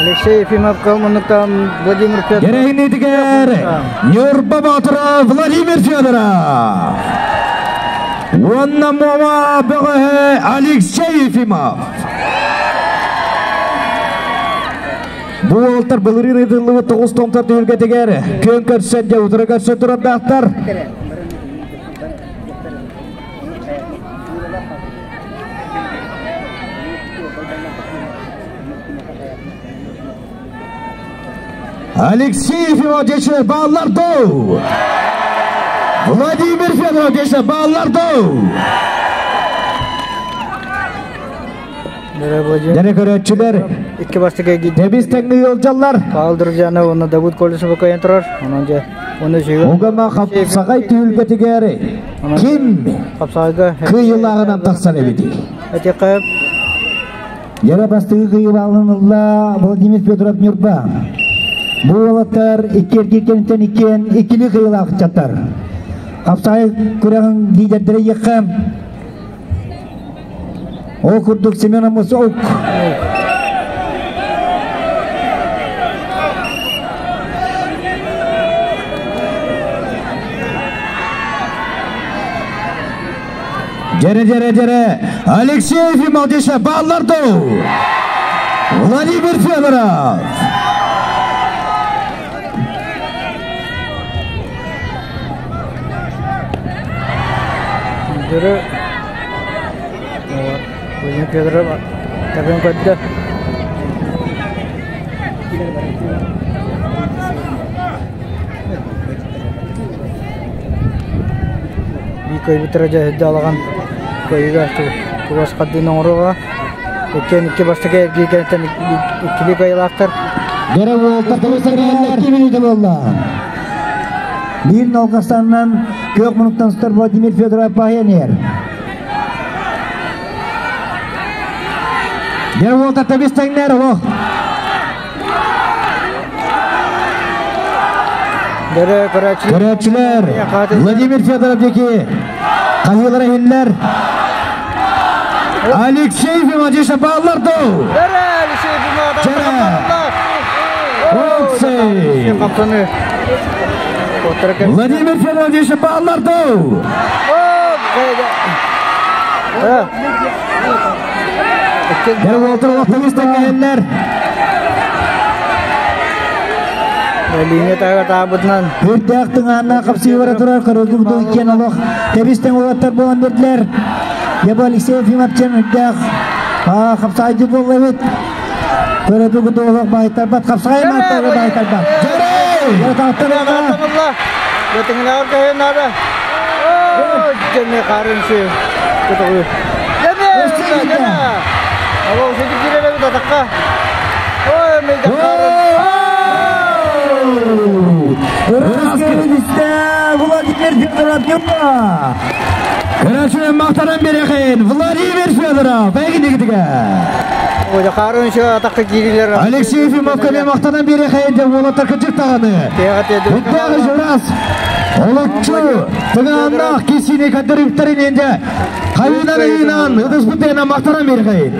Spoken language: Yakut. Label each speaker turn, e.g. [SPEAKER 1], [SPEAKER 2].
[SPEAKER 1] Алексей Ефимов муннуктан Владимир Федоров.
[SPEAKER 2] Дэрэгинитигэр Ньурба Боотура Владимир Федоров. Уонна Муома бөҕөһө Алексей Ефимов. Бу уолтар былырыын ыытыллыбыт тоҕус томтор түһүлгэтигэр күөн көрсөн дьэ утары көрсөн турардаахтар. Алексей Ефимов бааллар доо! Владимир Федоров бааллар доо! Дэрэ көрөөччүлэр
[SPEAKER 1] Икки бастакы
[SPEAKER 2] Тэбис тэҥҥэ ыалдьаллар.
[SPEAKER 1] Павел Друзьянов уонна Давыд Колесов кыайан турар. Онон дьэ уонна үчүгэй.
[SPEAKER 2] Угама хапсаҕай түһүлгэтигэр ким
[SPEAKER 1] Хапсаҕайга
[SPEAKER 2] кыайыылааҕынан тахсар эбитий?
[SPEAKER 1] Этиэххэ
[SPEAKER 3] Дьэрэ бастакы кыайыылааҕын ылла Владимир Федоров Ньурба. Бу уолаттар икки эргиир кэнниттэн иккиэн иккилии кыайыылаах ыччаттар. Хапсаҕай күрэҕин лидердэрэ иэххэ Ол курдук Семен Амосов
[SPEAKER 2] Дьэрэ, дьэрэ, дьэрэ, Алексей Ефимов десе бааллар доо! Владимир Федоров!
[SPEAKER 1] Дьөрө Владимир Федоров табын көрдө. Бии көйбүттэрэ дьэ алаҕан көйүгэ чугас хардыын оҥоруоҕа. Иккиэн икки бастакы эргии кэнниттэн иккилии кыайыылаахтар.
[SPEAKER 2] Дьэрэ уолтар
[SPEAKER 3] Икки мүнүүтэ буолла. Биир нолгастанынан күөх мунуктан сытар Владимир Федоров пионер.
[SPEAKER 2] Дьэрэ уолтар тэбис тэҥнэр олох.
[SPEAKER 1] Дьэрэ көрөөччүлэр.
[SPEAKER 2] Көрөөччүлэр Владимир Федоров диэки хаһыылара иһиллэр. Алексей Ефимович бааллар доо.
[SPEAKER 1] Дьэрэ Алексей Ефимович
[SPEAKER 2] Дьэрэ. Алексей. Владимир Федорович бааллар доо. Дьэрэ уолтар олохтон истэҥҥэһэллэр.
[SPEAKER 1] Линия таһыгар таабытынан
[SPEAKER 3] Үрдээх тыҥааннаах хапсыылара турар көрөргү иккиэн олох тэбис-тэҥ уолаттар буолан биэрдилэр. Ебо Алексей Ефимовчан үрдээх хапсаайдыы буолла эбит. Көрөбү олох баайтарбат хапсаҕай мааттарга баайтарбат.
[SPEAKER 2] Дьэрэ!
[SPEAKER 3] Тааттар
[SPEAKER 1] Бэтиҥнэҕэр көһүн наада. Дьэми харын сүй. Кутугу. Дьэми! Дьэми! Алло, сөтүк киирэр эбит атахха. Ой, мейдэ харын.
[SPEAKER 3] Владимир Федоров Ньурба!
[SPEAKER 2] Көрөөччүлэр махтанан биэрэхин Владимир Федоров эйгинигитигэ.
[SPEAKER 1] Ой, харын сүй атахха киирилер.
[SPEAKER 2] Алексей Ефимов кэлэ махтанан биэрэхин деп уолаттар кырдьык даҕаны. Үттээҕи журас олоччу тыҥааннаах кисини кадырыптарын енді хайынан ыйынан ытыспытына махтанан биэрэхин.